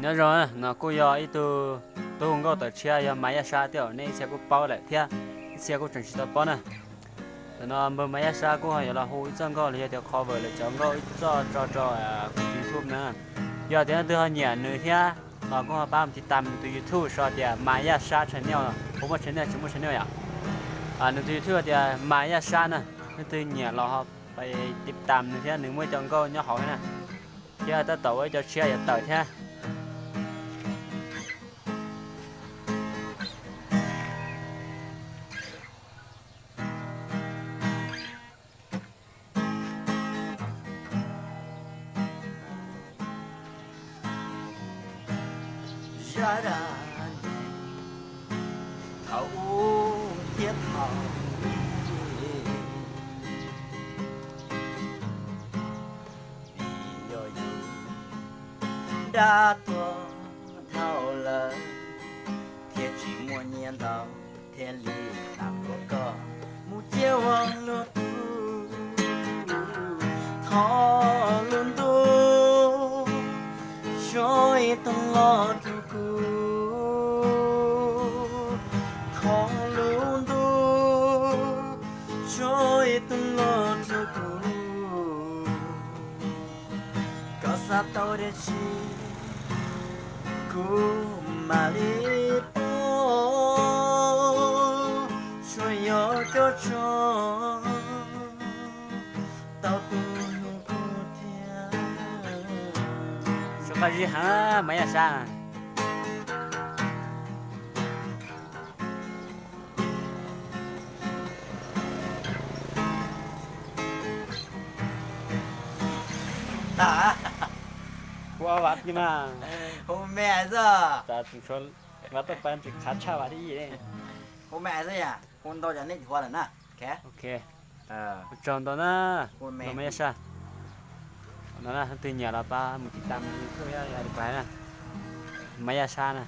Nyob zoo, no kuj yog ib tug tub hu nkauj tawm tshiab yog Mas Yaj Sab thiab, nej ib txhia kuj paub lawm thiab ib txhia kuj tseem tsis tau paub na. Ntawm no npawg Mas Yaj Sab kuj ho yuav los hu ib txoj nkauj los yog tias cover lawv cov nkauj ib txoj tso rau kuv tus YouTube na. Yog tias leej twg ho nyiam nws thiab los kuj ho pab mus tiv tam nws tus YouTube so tias Mas Yaj Sab channel, puas muaj channel tsis muaj channel yom. Nws tus YouTube tias Mas Yaj Sab na, leej twg nyiam los ho tiv tam nws thiab, nws muaj ib co nkauj nyob hauv thiab na. Thiab tab tom ua ib co tshiab yuav tawm thiab. Zaj dab neeg thaum ub thiab thaum i, vim yog yus dab tuag dhau lawm thiab tsis muaj nyiaj ntau, thiaj li lam ua koj mus ciaj ua luag tug. Thov lub ntuj tso ib tug loj rau kuv, thov lub ntuj tso ib tug loj rau kuv. Koj xav tau dab tsi kuv mam li pub, tsuas yog koj tso tau tus hlub kuv thiab. Suav qab zib heev Mas Yaj Sab. Kuv ua vas ti mas. Hu me xwb. Vas tau pa tsis qhav tshaj vas ti. Hu me xwb yom, hu ntau cov nej thuav lawm na. Ok. Ua tsaug ntau na, Mas Yaj Sab. No na, leej twg nyiam los pab mus tiv tam YouTube na, Mas Yaj Sab na.